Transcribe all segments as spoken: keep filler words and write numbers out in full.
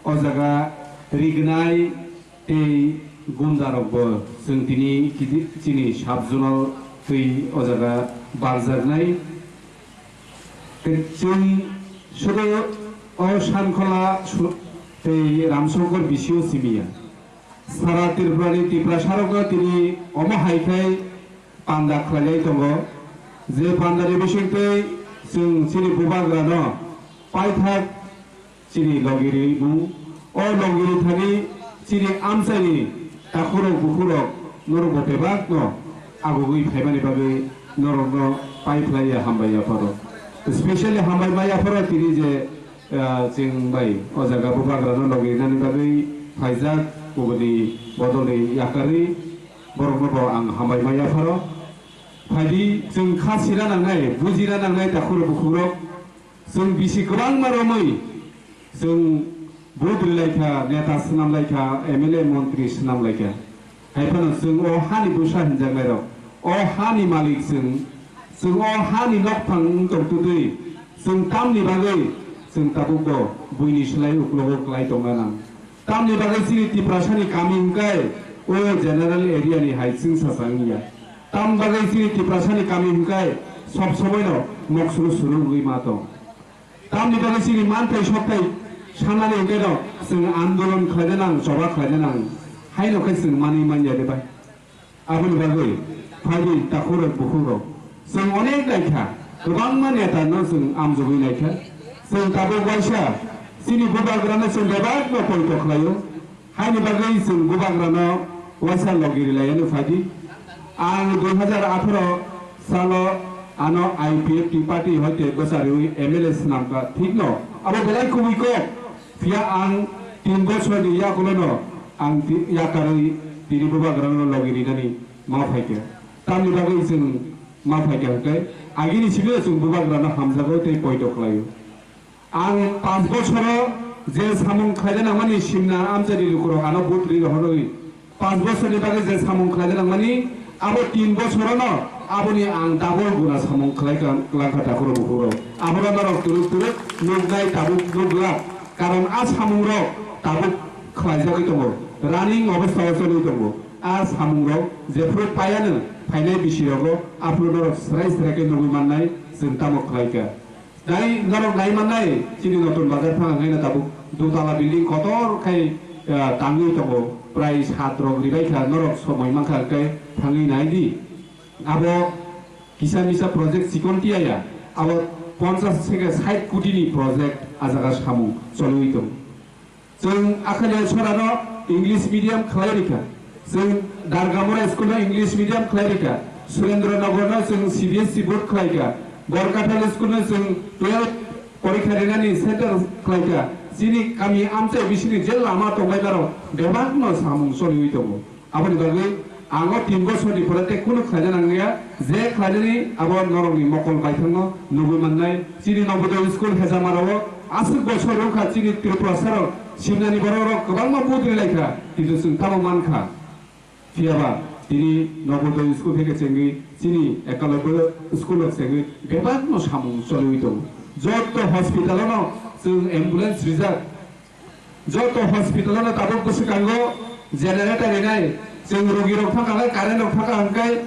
O jaga rignai tei gundarokbo chwng tini kidi-, chini sub-zonal twi o jaga barjaknai. Tei chwng sudu o Sankhola su-, tei Ramsongkor bisio simiya. Sara Tripurani Tiprasarokno tini omo hai khe panda khlailai tongo, je pandani bisingtwi chwng chini bubagrano paithak chini logiri mung, o logiri thani chini amchaini takhurok bukhurok norokbo bebakno agugwi phaimani bagwi norokno pai phlaiya hambai yapharo. Specially hambai ma yapharo tini je, ah, chwng bai o jaga bubagrano logirinani bagwi phaijak, kubuni bodolni yakarwi borokno bo ang hambai ma yapharo. Phaidi chwng kha sina nangnai, bujina nangnai takhurok bukhurok. Chwng bisi kwbangma romwi chwng vote rwlaikha, neta swnamlaikha, M L A, montri swnamlaikha. Haiphano chwng o hani bwsa hinjaknairok, o hani malik chwng, chwng o hani nokphang wng tongtwtwi chwng tamni bagwi chwng tabukbo buini slai uklogo klai tongna nang? Tamni bagwi chini Tiprasani kami hwnkhe o general area ni hai chwngsacha wngya. Tam bagwi chini Tiprasani kami hwnkhe sob somoino moksuru suru wngwi ma tong. Tamni bagwi chini manthai sokthai sanani hwnkhe no chwng andolon khlaina nang, choba khlaina nang, haino khe chwng manwi manya de bai. Aboni bagwi phaidi takhurok bukhukrok chwng onek naikha, kwbangma neta no chwng amjogwi naikha. Chwng tabuk waisa chini bubagrano chwng bebak no poito khlaio. Haini bagwi chwng bubagrano waisa logi rilaiyano phaidi. Ang dui hajar atharo salo ano I P F T party hoite bwchariwi M L A swnamkha, thikno abo belai kubui kok. Phiya ang tin bosorni yakulono ang ti-, yakarwi tini bubagrano logi rinani ma phaikha. Tamni bagwi chwng ma phaikha hwnkhe agini simi chwng bubagrano hamjago tei poito khlaio. Ang panch bosoro je samung khlaina nangmani simna amchaini lukurok ano vote ri rohorwi. Panch bosorni bagwi je samung khlaina nangmani abo tin bosorono aboni ang double guna samung khlai klang-, klangkha takhurok bukhurok. Abono norok turuk turuk nuknai tabuk nuglak. Karon a samungrok tabuk khlaijagwi tongo. Running obostha o choliwi tongo. A samungrok jephru payano phainai bisirogo aphuru norok srai srai khe nugwi mannai chwng tamo khlaikha. Nai norok nai mannai, chini Notun Bazar phang haino tabuk dutala building kotor khai, ah, tangwi tongo, prai sat rok ribai kha, norok somoi mankha hwnkhe thangwi nai di. Abo kisa misa project chikon tiyaya, abo ponchas theke sait koti ni project a jaga samung choliwi tongo. Chwng Akhaliya Sorano English medium khlai rikha. Chwng Dargamura school no English medium khlai rikha. Surendra Nagar no chwng C B S E board khlai kha. Borkathal school no chwng twelve porikha rinani center khlai kha. Chini kami amchai bisini je lama tongbai barok bebak no samung choliwi tongo. Aboni bagwi ang o tin bosorni pore tei kunu khlaina nangya, je khlainani abo norokni mokol baithangno nugwi mannai. Chini Nobodoy school Hejamarao aswk bosor wngkha chini Tiprasarok simnani borokrok kwbangma vote rilaikha, kintu chwng tamo mankha. Phiyaba tini Nobodoy school theke chengwi chini Ekalobyo school-o chengwi bebakno samung choliwi tongo. Jotto hospital-o no chwng ambulance rijak. Joto hospital-o tabuk bwswkango generator rinai, chwng rogirok thangkha khe, current rok thangkha hwnkhe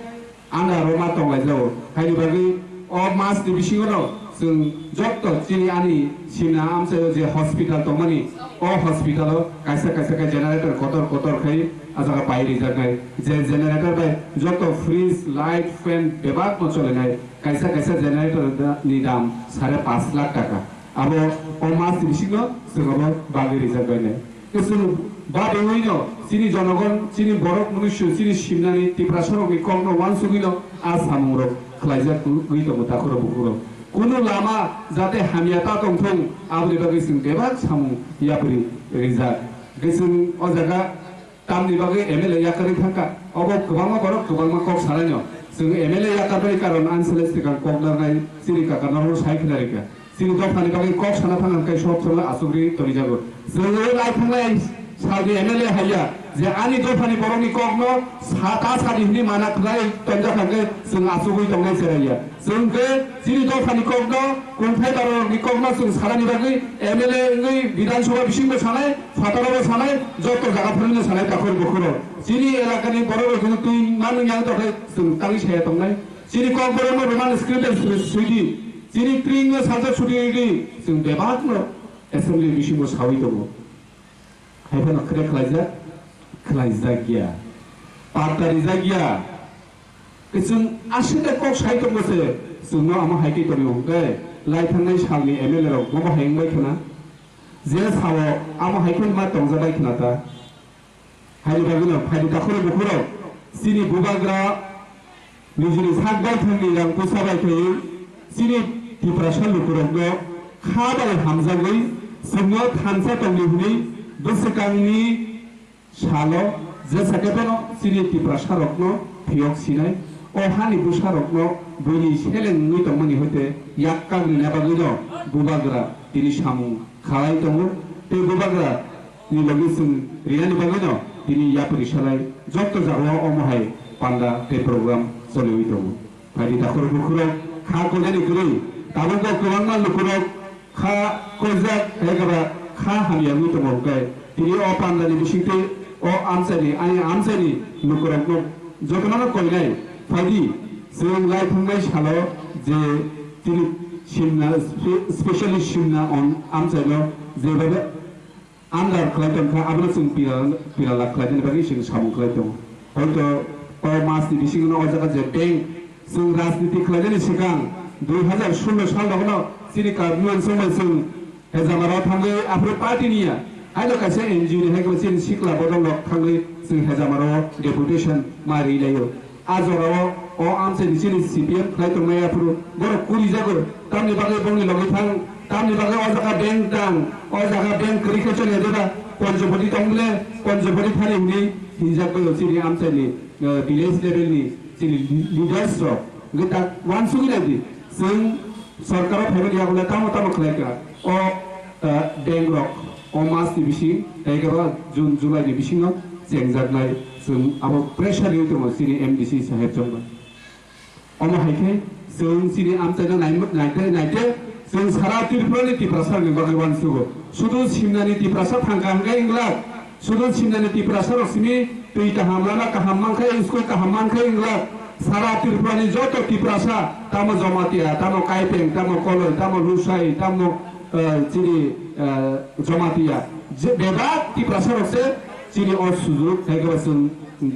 andaro ma tonglaijao. Haini bagwi o mas ni bisingo no chwng joto chini ani simna amchaio je hospital tongmani, o hospital-o kaisa kaisa khe generator kotor kotor khai a jaga pai rijaknai. Je generator bai joto fridge, light, fan bebak no cholinai. Kaisa kaisa generator da-, ni dam sare panch lakh taka. Abo o mas ni bisingo chwng abo bagwi rijak bainai. Chwng ba bengwi no chini jonogon, chini borok munusu, chini simnani Tiprasarokni kokno uansugwi no a samungrok khlaijak wngwi tongo takhurok bukhurok. Kunu lama jate hamya ta tongthung aboni bagwi chwng bebak samung yapri rijak. Hwnkhe chwng o jaga Tamni bagwi M L A yakarwi thangkha. Obo kwbangma borok kwbangma kok sanaino. Chwng M L A yakarmani karon ani salai swkang kok narwknai chini kaka norokno sai khna rikha. Chini dophani bagwi kok sana thang hwnkhe sob somoi achukgwi tonijago. Chwng o lai thangnai Salni M L A haiya je ani dophani borokni kokno sa ta sadi hwnwi mana khlai tonjak hwnkhe chwng achugwi tongnai cheraiya. Chwng khe chini dophani kokno kungthai barorokni kokno chwng sanani bagwi M L A wngwi Bidhan Sabha bisingo sanai, phataro bo sanai, joto jaga phano sanai takhor bukhuro. Chini elakani borok rok twi manwi yang tokhe chwng tangwi saya tongnai. Chini kokborokno Roman script bai swi-, swidi. Chini tringno sajak suti ridi. Chwng bebakno assembly bisingo sawi tongo. Hai phano kre khlaijak, khlaijak ya. Patta rijak ya. Chwng aswk kok sai tongo se, chwngno amo hai khe tongwi hwnkhe, lai thangnai salni M L A rok bobo hai wngbai khna. Je sao amo hai khe ma tongjak bai khna ta. Haini bagwino phaidi takhurok bukhurok chini bubagra nijini sak baithangni rang puisa bai khaiwi chini Tiprasa lukurokno kha bai hamjagwi chwngno thansa tongdi hwnwi bwswkangni salo jesa khe phano chini Tiprasarokno phiyok sinai, o hani bwsarokno buini seleng wngwi tongmani hoite yak kagrini bagwino bubagra tini samung khalai tongo. Tei bubagra ni logi chwng rinani bagwino tini yapri salai joto jagao omo hai panda tei program choliwi tongo. Phaidi takhurok bukhurok kha koinani kwrwi tabukbo kwbangma lukurok kha koijak hai khe ba kha hamya wngwi tongo hwnkhe tini o pandani bisingtwi o amchaini ani amchaini lukurokno jotono koinai phaidi chwng lai thangmai salo je tini simna spe-, specially simna on amchaino jebabe andar khlai tongkha, abono chwng pira, pira lak khlainani bagwi chwng samung khlai tongo. Hoito o masni bisingono o jaga je bank chwng rajniti khlainani swkang dui hazar solo sal rogono chini karmi uansukmai chwng hejamaro thangwi aphuru party niya. Haino kaisa N G O ni hai khe chini sikla bodol rok thangwi chwng hejamaro deputation ma ri laio. A jorao o amchaini chini C P M khlai tongnai aphuru borok kurijago, tamni bagwi bongni logi thang, tamni bagwi o jaga bank tang, o jaga bank kwrwi khe chwng ededa Panchapati tong bile, Panchapati thani hwnwi hinjak bai o chini amchaini, eh, village level ni chini leaders rok. Hwnkhe tak uansugwi naidi, chwng sorkaro phaimani yagulo tamo tamo khlai kha. O, eh, bank rok, o mas ni bising, tei khe bo June, July ni bisingo chengjaknai, chwng abo pressure rwi tongo chini M D C saheb chongba. Omo hai khe chwng chini amchaino nai-, naite, naite, chwng sara Tripura ni Tiprasa ni bagwi uansugo. Sudu simnani Tiprasa thangkha hwnkhe wngla, sudu simnani Tiprasa rok simi twi kaham lama kaham mankha, school kaham mankha wngla. Sara Tripura ni joto Tiprasa, tamo Jamatia, tamo Kaipeng, tamo Koloi, tamo Lusai, tamo, eh, chini, eh, Jamatia. Je bebak Tiprasa rok se chini o sujuk, hai khe ba chwng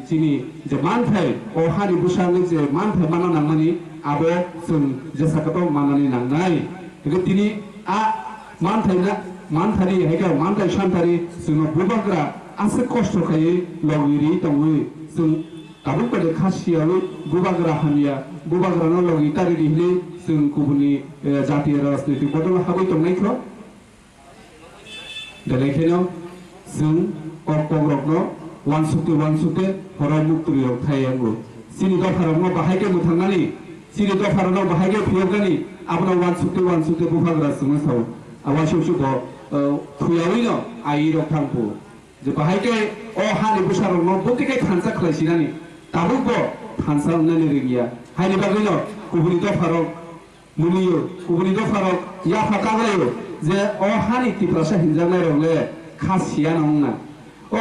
chini je manthai, o hani bwskango je manthai manna nangmani, abo chwng jesa khe to mannani nangnai. Hingkhe tini a manthai na, manthari, hai khe manthai santhari chwngno bubagra aswk kosto khaiwi logi ri tongwi chwng tabuk bai kha siyawi bubagra hamya, bubagrano logi tari di hinwi chwng kubuni, eh, jatiya rajnitik bodol habwi tongnai kho. Belai kheno chwng kok kokrokno uansukte uansukte horo muktwi rok thai yango. Chini dopharokno bahai khe mwthangnani, chini dopharokno bahai khe phiyoknani, abono uansukte uansukte bubagra chwngno sao. Abo asuk subo, eh, thuyawino ai rok thangphu. Je bahai khe o hani bwsarokno bwtwi khe thansa khlai sinani, tabukbo thansa wngnani rwngya. Haini bagwino kubuni dopharok Mwnwiyo, kubuni dopharok yapha kaglaio je o hani Tiprasa hinjaknairok le kha siyano wngna. O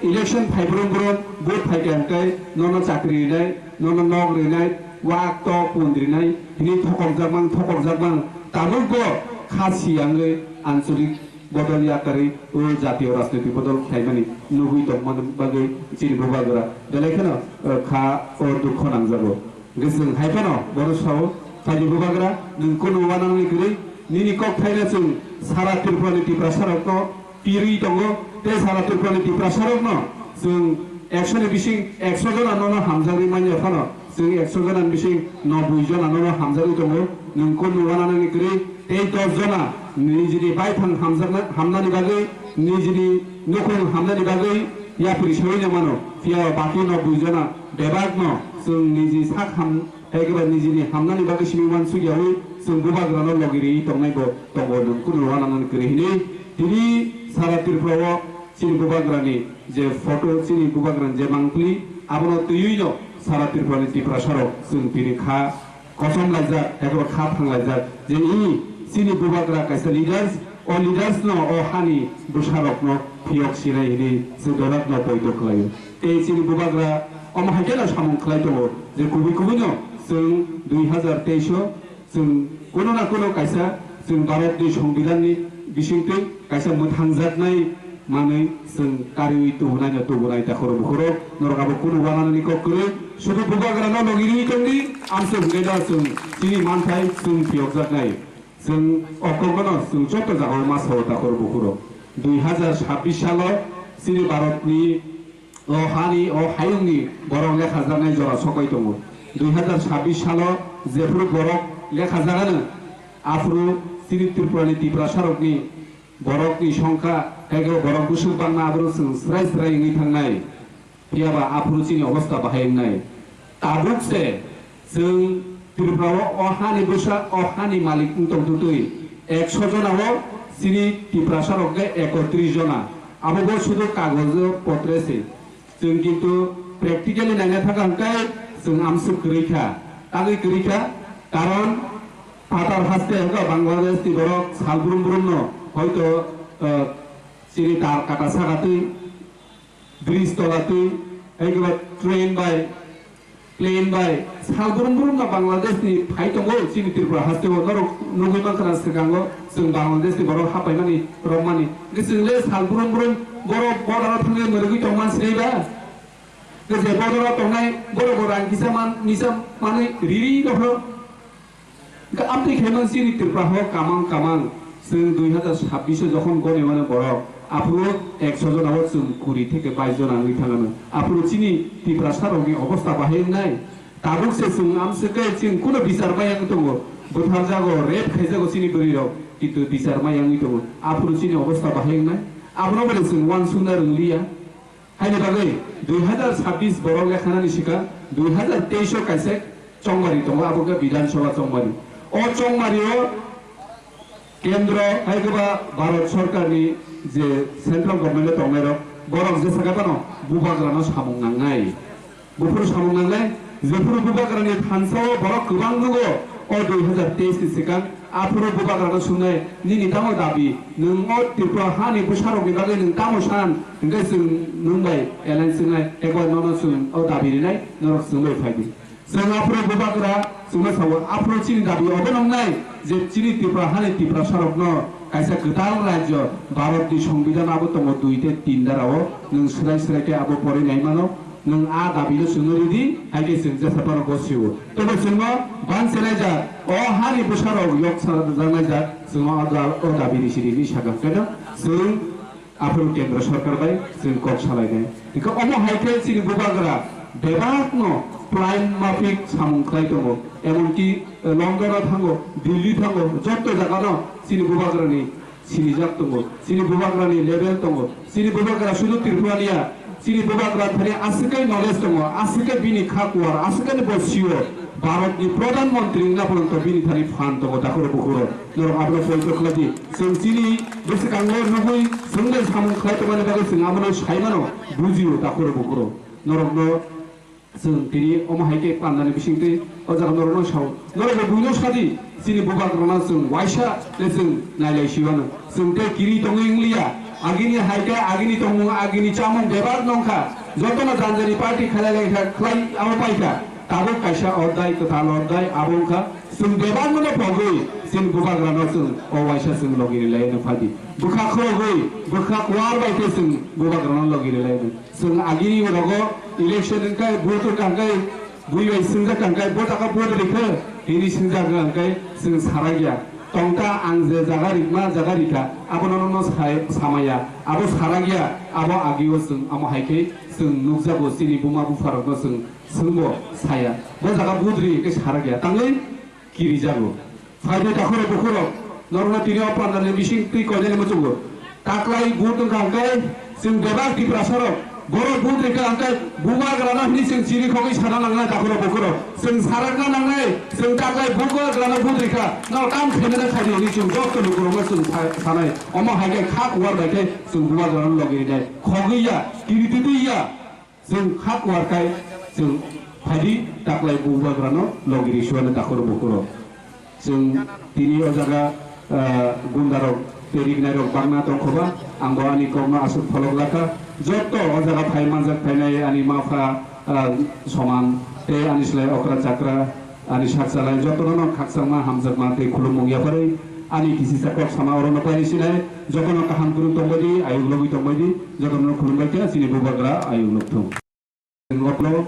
election phai brum brum vote phai khe hwnkhe nono chakri rinai, nono nok rinai, wak tok pun rinai, hini thokokjak mang, thokokjak mang. Tabukbo kha siyangwi ancholik bodol yakarwi o jatiyo rajniti bodol khlaimani nugwi tongmani bagwi chini bubagra belai kheno, eh, kha o dukho nangjago. Hwnkhe chwng hai phano bono sao, phaidi bubagra, nwng kunu uanani kwrwi, nini kok thaino chwng sara Tripurani Tiprasarokno pirwi tongo, tei sara Tripurani Tiprasarokno chwng ekso ni bising ekso jona nono hamjakgwi manya phano, chwng ekso jona ni bising noboi jona nono hamjakgwi tongo, nwng kunu uanani kwrwi, tei dos jona nijini baithang hamjakna, hamnani bagwi, nijini nukhung hamnani bagwi yapri saui no mano, phiya baki noboi jona bebakno chwng niji sak ham, ekeba nijini hamnani bagwi simi uansuk yaui chwng bubagrano logi riui tongnai bo tongo nwng kunu uananani kwrwi hinwi tini sara Tripura o Chini bubagrani je photo, chini bubagrani je mangpili, abono twiwi no sara Tripurani Tiprasa rok chwng tini kha kosom laijak, eko kha thang laijak, je i chini bubagra kaisa leaders, o leaders no o hani bwsa rok no phiyok sinai hini chwng dorak no poito khlaio. Tei chini bubagra omo hai kheno samung khlai tongo je kubui kubui no chwng dui hazar teis o Chwng kuno na kuno kaisa chwng Bharatni Songbidanni bisingtwi kaisa mwthangjaknai manwi chwng kariwi tubunaino tubunai takhoro bukhoro norok abo kuno wananani kok kwrwi sudu bubagrano logi riwi tongdi amswk hwnkhe da chwng chini manthai chwng phiyokjaknai chwng oktogono chwng joto jagao ma sao takhoro bukhoro dui hazar sabbish salo chini Bharatni O hani, o hayungni borok lekhajaknai jora sokbai tongo. Dui hazar sabbish salo jephuru borok lekhajagano, aphuru chini Tripurani Tiprasarokni borokni songkha, tei khe borok bwswk bangma aphuru chwng srai srai wngwi thangnai. Phiyaba aphuru chini obostha bahai wngnai. Tabuk se Chwng Tripura o, o hani bwsa, o hani malik wng tong twtwi ekso jona o chini Tiprasa rok khe ekotris jona. Abo bo sudu kagojo potre se. Chwng kintu practically naina thangkha hwnkhe chwng amswk kwrwi kha, tangwi kwrwi kha, karon phatar haste hwnkhe Bangladesh ni borok sal brum brum no hoito, eh, chini tar kata saka twi bridge tola twi, hai khe ba train bai, plane bai, sal brum brum no Bangladesh ni phai tongo, chini Tripura haste o norok nugwi mankha na swkango, chwng Bangladesh ni borok hapaimani, romani. Hwnkhe chwng le sal brum brum borok border o thangwi mwrwgwi tongman sinai ba? Hwnkhe je border o tongnai borok bo rang kisa man, misa manwi riri rohor. Hwnkhe amtwi khe man chini Tripura ho kamang kamang. Chwng dui hazar sabbish o jokhon goni mano borok, aphuru ekso jona o chwng kuri theke bais jona wngwi thangano. Aphuru chini Tiprasa rokni obostha bahai wngnai. Tabuk se chwng amswk khe chwng kuno bichar maya wng tongo. Butharjago, rape khaijago chini bwrwi rok, kintu bichar maya wngwi tongo. Aphuru chini obostha bahai wngnai. Abono bai chwng uansukna rwngliya. Haini bagwi dui hazar sabbish borok lekhanani swkang dui hazar teis o kaisa chongmari tongo, abo khe Bidhan Sabha chongmari. O chongmari o kendro hai khe ba Bharat Sarkar ni je central government o tongnai rok, borok jesa khe phano bubagra no samung nangnai. Buphuru samung nangnai, jephuru bubagra ni thansa o borok kwbang nugo o dui hazar teis ni swkang Aphuru bubagrano swngnai, "Nini tamo dabi? Nwng o Tripura hani bwsarokni bagwi nwng tamo san?" Hwnkhe chwng nwng bai alliance wngnai, ekbar nono chwng o dabi rinai, norok chwngbai phaidi. Chwng aphuru bubagra chwngno sao, aphuru chini dabi obo nwngnai je chini Tripura hani Tiprasarokno kaisa kwtal rajyo, Bharatni Songbidan abo tongo dui tei tin dara o, nwng swrai swrai khe abo porwi nai mano. Nwng a dabi no chwngno ridi, hai khe chwng jesa phano gosio. Tei bo chwngno banse raijak, o hani bwsarok yok sajaknaijak, chwngno o da-, o dabi ni siri hinwi sakha. Khe no chwng aphuru kendra sarkar bai chwng kok salainai. Hwnkhe omo hai khe chini bubagra bebak no plan mafik samung khlai tongo. Emonki, eh, London o thango, Delhi thango, jotto jaga no chini bubagra ni Sinijak tongo, chini bubagrani level tongo, chini bubagra sudu Tripura niya, chini bubagra thani aswk knowledge tongo, aswk bini kha kuar, aswk bo sio, Bharat ni Pradhan Mantri wngna porjonto bini thani phan tongo, takhoro bukhoro. Norok abono poito khlai di. Chwng chini bwswkango nugwi chwngno samung khlai tongmani bagwi chwng abono sai mano, bujio, takhoro bukhoro. Norokno Chwng tini omo hai khe pandani bisingtwi o jaga norokno sao. Norok bo buino sadi, chini bubagrano chwng waisa le chwng nailai siwano. Chwng tei kiri tongwi wngliya. Agini hai khe agini tongmung, agini chamung bebak nongkha. Jotono janjani party khalai lai kha, khlai abo paikha. Tabuk kaisa odai, kwtal odai abo wngkha. Chwng bebakno no pogwi chini bubagrano chwng o waisa chwng logi rilai no phadi. Bwkha khorogwi, bwkha kuar bai khe chwng bubagrano logi rilai no. Chwng agini rogo election wngkha, vote wngkha hwnkhe, bui bai swngjak hwnkhe, bo jaga vote rikha, hini swngjak hwnkhe, chwng sarakya. Tongta ang je jaga rikma, jaga rikha, abono nono sai-, samaya. Abo sarakya, abo agio chwng amo hai khe chwng nukjago, chini buma bupharokno chwng swngbo saya. Bo jaga vote ri hwnkhe sarakya. Tangwi kirijago. Phaidi takhoro bukhurok, norokno tini o pandalni bising twi koinani muchungo. Taklai vote wngkha hwnkhe chwng bebak Tiprasarok Borok vote rikha hwnkhe bubagrano hwnwi chwng chiri khogwi sana nangnai takhuro bukhuro. Chwng sarakna nangnai, chwng taklai bubagrano vote rikha. No kam khainani khaidi hwnwi chwng joto lukurokno chwng sa-, sanai. Omo hai khe kha kuwar bai khe chwng bubagrano logi rinai. Khogwi ya, kiri titwi ya. Chwng kha kuwar khai chwng phaidi taklai bubagrano logi risuani takhuro bukhuro. Chwng tini o jaga, ah, gundarok tei riknairok bangna tongkhoba, ang bo ani kokno aswk pholok lakha. Joto o jaga phai manjak phainai ani ma pha, ah, soman tei ani slai okra chakra, ani sak chalai jotono no khakchangma hamjakma tei khulumung yapharwi ani kisisa kok sama orono paini sinai jotono kaham kwrwng tongbaidi, ayuk logwi tongbaidi, jotono khulumbai kha chini bubagra ayuk nukthung. Chwng oklo